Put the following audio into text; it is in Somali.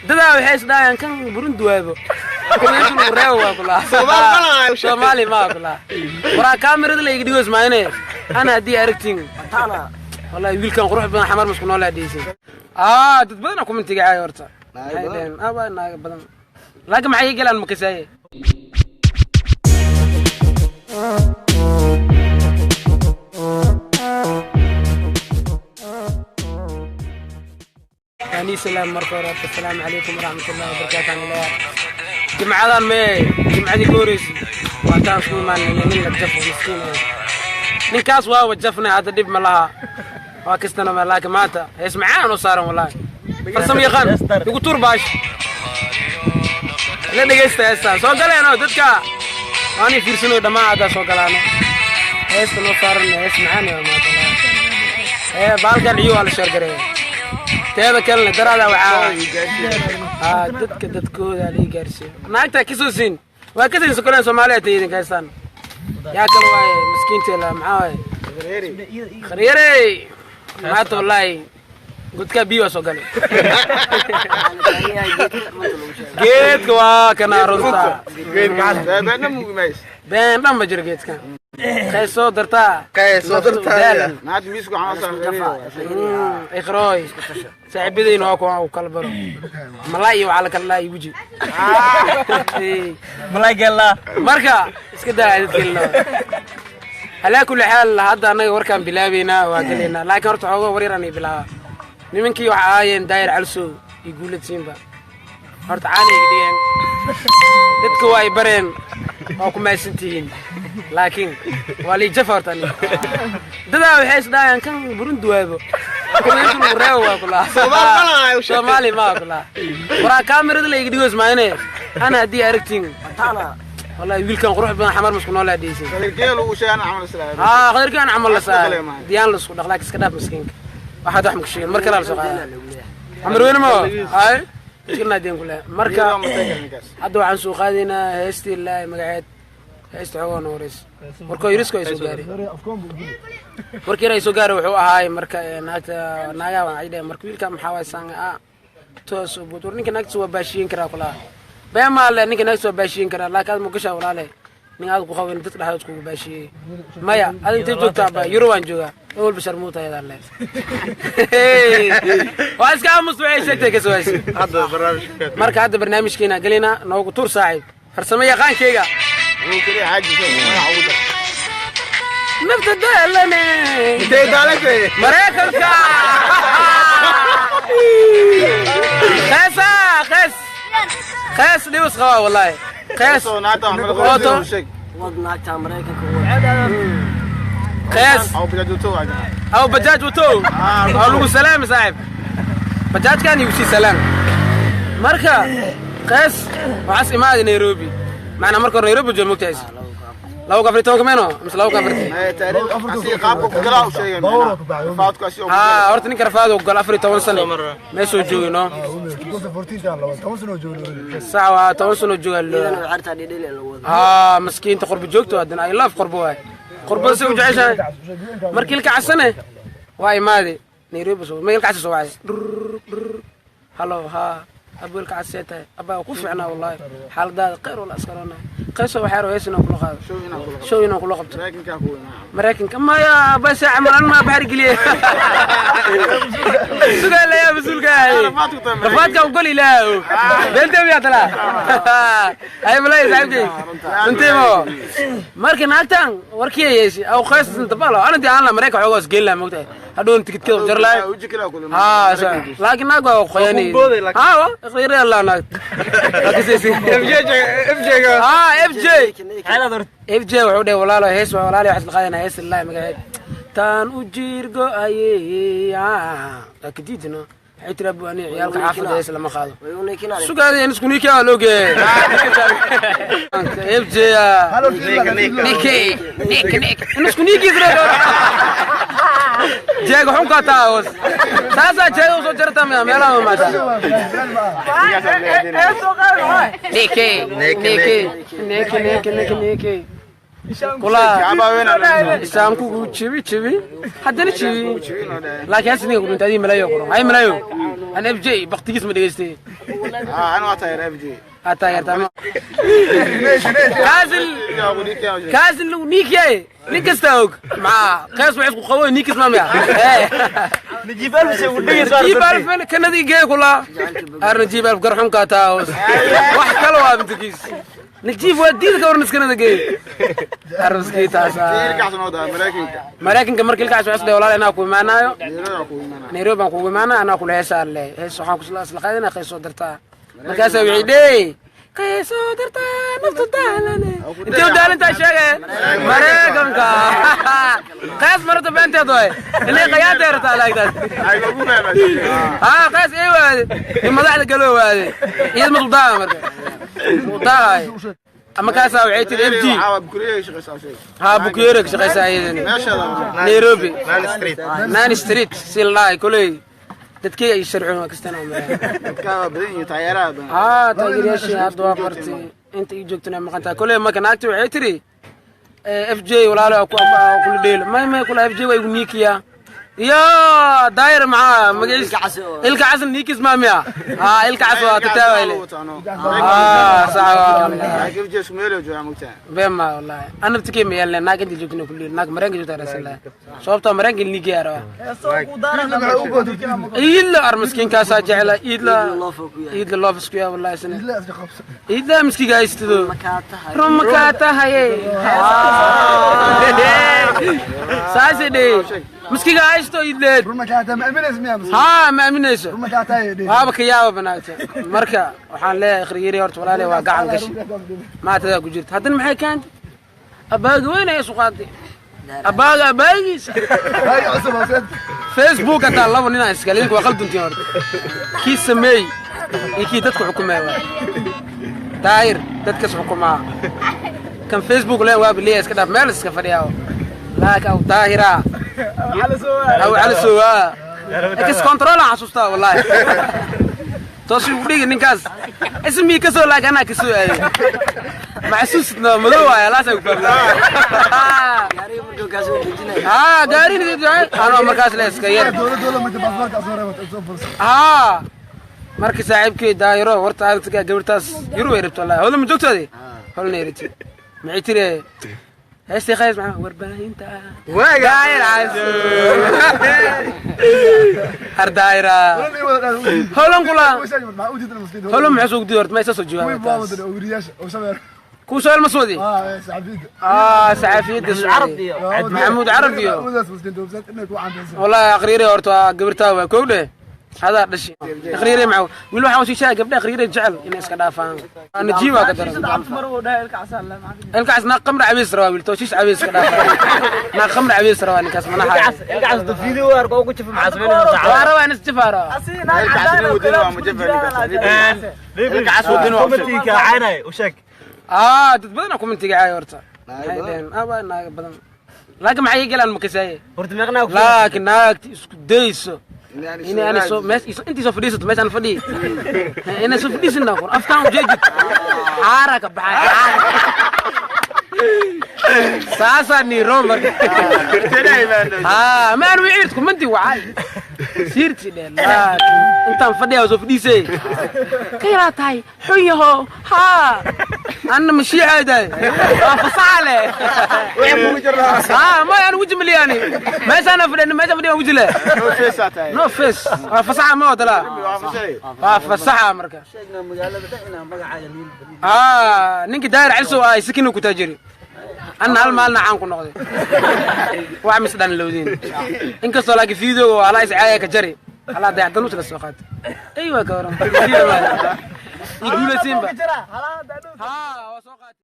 Dadaa waxay isdhahayaan kan Burundi waaybo, meesha lagu reebo waa kulaha. Soomaali maa kulaha. Waraa kaamirada la iga dhigo ismaayne ana haddii aragtiin, wallahi wiilkan qurux badan Xamar masku noolaa dheysin. Dad badan commentiga caay horta maxay dhaheen? Aba naaga badan, laakiin maxay galaan makasaaye. Yani salaam marka hore horta, asalaamu calaykum waraxmatullahi wabarakaatu. Aan leeyahay jimcadan mee jimcadii ka horeysay waa taan isku imaanay nin la jafo miskiin eh. Ninkaas waa wajafnay, hadda dhib ma laha, waa kastana ma, laakiin maanta hees macaan u saaran wallahi. Farsamo yaqaan igu tuur baash la dhegeysta heestaan soo galeeno dadka waanay fiirsanayo dhammaan haddaa soo galaano. Heesta noo saaran hees macaan waa maanta wallahi. Ee baalkan iyo waa la sheergareeya. Teeda kalena daraada waxaa dadka dadkooda la ii gaarsiiyo. Naagta kasoo siin waa kasoo sokoleen Soomaaliya tay idinka haystaan. Yaa kale waaye miskiinteela maxaa waaye kharyarey maanta wallaahi godkaa biyo waa soo galay. Geedka waa kana runta been dhan ma jiro. Geedkan kay soo dartaa. Iqrooy saaxiibadeyna waa kuwa u kala baro malaa iyo waxaa la kala dhahay weji. Marka iska daa dadkeelna. Alaa kulli xaal, hadda annaga warkaan bilaabeynaa, waa gelaynaa, laakiin horta xoogo war yar anay bilaabaa. Nimankii waxa ahaayeen Daayir Calsow iyo Guulad Siinba horta caanay iga dhigeen, dadka waa ay bareen, waa ku mahadsan tihiin, laakiin waa lii jafa horta aniga. Dadaa waxay isdhahayaan kan Burundi waaybo, meesha lagu reebo waa kulaha. Soomaali maa kulaha. Waraa kaamirada la iga dhigo ismaayne ana haddii aragtiin, wallahi wiilkan qurux badan Xamar masku noolaa dheysin. Khayrkaan camal la saaray diyaan la isku dhaq, laakiin iska dhaaf miskiinka, waxaad wax makusheegin mar kale la soo qaada Xamar weyne ma ay iskana deen kule. Marka hadda waxaan soo qaadaynaa heestii ilaahay magaceed heesta xoogaa noo horeysa. Warkoo yarisko ay soo gaaray, warkii yar ay soo gaaray wuxuu ahaay marka naagta naagaha waan dhaheen marka wiilka maxaa waay saan toos u buud. War ninka naagtiisa waa baashiyin karaa kulaha, been maa le, ninka naagtiisa waa baashiyin karaa, laakiin aad mugashaa walaale nin aad ku qabin dadka dhexdood kugu baashiyey. Maya, aad intay joogtaa ba? Yurubaan joogaa, awal bashar muuta ayadaa le waa iska aamus waxay sheegtay kasoo haysa. Marka hadda barnaamijkeena gelinaa, noogu tuur saaxiib farsamo yaqaankeyga nafta daalane Maraykanka. Kheesa khees khees dhibis qabaa wallahi khees ooto khees aw bajaaj wato waa lagu salaami saaxiib bajaajkan igu sii salaam. Marka khees waxaas imaaday Nairobi, macnaa marka hore Nairobi jooga mogtahay 2014 meno mise 2004. Horta ninka rafaad gol 14 sano meeshuu joogay no sax waa 10 sano jooga. Maskiinta qurbo joogto haddana I love qurbo waay, qurbada si u jeceshahay. Markii ilka casane waa imaade Nairobi, soo ma ilka casa soo wacay halo haa abu ilka casee tahay abaa ku fiicnaa wallahi xaaladaada khayr wala askarona qayso waxaa raba hees inaan kula qaado show inaan kula qabto Maraykanka. Maya bas camal an maa baxri geliye sugaa layaa mas-uulka ahay rafaadka ugol ilaahu beentee miyaa talaa ay malay saaxiibkay runtiimo. Marka naagtan warkii ay yeeshay aw qays dabalo ana dii aan la Maraykan xoogaa isgeyn lahaa mogtahay hadhown tikidkeeda jar lahay laakiin naag waa qoyanay haa ikhtiyaar allah naag FJ FJ wuxuu dhahay walaalo hees waa walaalo waxaad la qaadanaa hees ilaahi magaceed taan u jiir go-ayey kadiidino. Waxay tiri abu ani ciyaalka xaafadda hees lama qaado sugaadeen isku niikaa waa loogeeyay FJ niki niki niki in isku niikiis jeega xunkaa taa hoos saasaa jeega usoo jartaa miya meelaha maata niki niki niki niki niki niki. Kula isaan kugu jibi jibi haddana jibi, laakiin hasi ninka kudhintay adii malayo kuran hay malayo an FJ baktigiis ma dhegeystay. Aa taageertaa kaasil kaasil lagu niikyaye, nin kasta og maxaa qees wax isku qabo niikis maamaya. Najiib Alf se u dhigayso. Najiib Alf kanadi igee kula ar Najiib Alf garxunkaa taa hoos wax kale waa bintikiis. Najiib waa diida ka waran iskanada geey ar miskiintaas. Maraykanka marka ilkaas waxay walaal inaa ku imaanayo Nairobi baan kugu imaanaya, anaa kula heesaa leh hees waxaan kusla isla qaadina qeys soo dartaa. Markaasaa wixii dhey qeysoo dartaa naftu daalane intee u daalantaa sheege Maraykanka qeys marata beenteed waay ilay qayaantay rabtaa laagtaas haa qeys ii waade in madaxda galoo waade iyad ma duldaaha marka duldaahay ama kaasaa waxay tiri FG haa Bukuyeere ka shaqaysaa iyadana Nairobi Nine Street si la dhahay koley dadkii ay sharcin waa kastaan oo haa taageerayaashii hadda waa bartay inta ii joogtana maqan tahay koley. Marka naagti waxay tiri FJ walaalo kula dheelo may may kula FJ waa igu niikiya iyo daayir maxaa magaciis ilka casal niikis maamiya haa ilka cas waa tataawayle haa sax bema wallahi ana naftikey ma yeelne naag inta joogtana kulli naag Mareenka joogta rasulillah sababtoo Mareenka niikiya rabaa Iidla ar miskiinkaasaa jecla Iidla Iidla loof isku yaa wallahi isna Iidla miskiga haystido run makaa tahaye saasay dhey miskiga haysto Iidleed haa ma aaminayso waaba ka yaaba banaagta. Marka waxaan leeyahay akhriyeri horta walaale waa gacan gashi maatadaa ku jirta. Haddana maxay keentay abaaga weyn ay isu qaatay abaaga abaagiisa Facebook hataa laba nin aan iskale idinku waa qalduntiin horta kii sameey iyo kii dadka xukumaya waay Daahir dadkas xukumaa kan Facebook leen waaba leeyahay iska dhaaf meel iska fadhiyaa laakiin aw Daahira aw calasowa ex control aan xasuustaa wallahi toos ugu dhigi ninkaas ismii kasoo laakiin anaa kasoo aaday maxasuusidna madow waay alaasa ku fahmaa haa gaarin anoo markaas le iska yar haa. Marka saaxiibkay Daayiro horta aragtiga gabartaas yuru way rabto wallahi howla ma joogtoodi howlna yarati maxay tiri heestii qays maxaa warbaahinta Daayir caso har Daayira howlan kula howlan maxaa soo gudiyay horta ma isa soo jawaabay taas kuu su'aal ma soo wadi saxaafiyadda Maxamuud Carab iyo wallahi aqriire horta gabartaa waa kow dheh hadaa dhashi aqriire maca wiil waxaan usii sheegay gabdha aqriire jecel inay iska dhaafaan Najiib waa ka daran ilkaas naaq qamra cabiis rabaa wiil tooshiis cabiis iska dhaafaa naaq qamra cabiis rabaa ninkaas manaxa. Ilkaas do video arko ku jifa maxaa sameynaysaa? Waa rabaa in isjifaa rabaa. Commentiga caynay u sheeg. Dad badan commentiga caay horta maxay dhaheen aba naaga badan laakiin maxay galaan makasaaye. Horta meeqnaa? Laakiin naagti isku dayso inay ana soo mees intii soo fadhiisato meeshaan fadhiyi inay soo fadhiisina qor afkaan ujeejid xaara ka baxay saasaa niiro marka haa ma aan wiciirta kumanti wacay siirti dheh laakiin intaan fadhiyaa soo fadhiisay ka yaraa tahay xun yaho haa anna mashiixaydahay waa fasaxa leh haa ma aan weji maliyani meeshaan fadhiya meeshaan fadhiya weji leh no face waa fasaxa ma wadala waa fasaxa marka haa ninkii Daayir Calisow ahay sikinu ku taajiri anna hal maalina caan ku noqday wax mis dhan lowdiin inkastoo laakiin video alaa is caaya ka jari alaa dayacdan usla soo qaatay ay waa ka waran i guulaysiinba haa.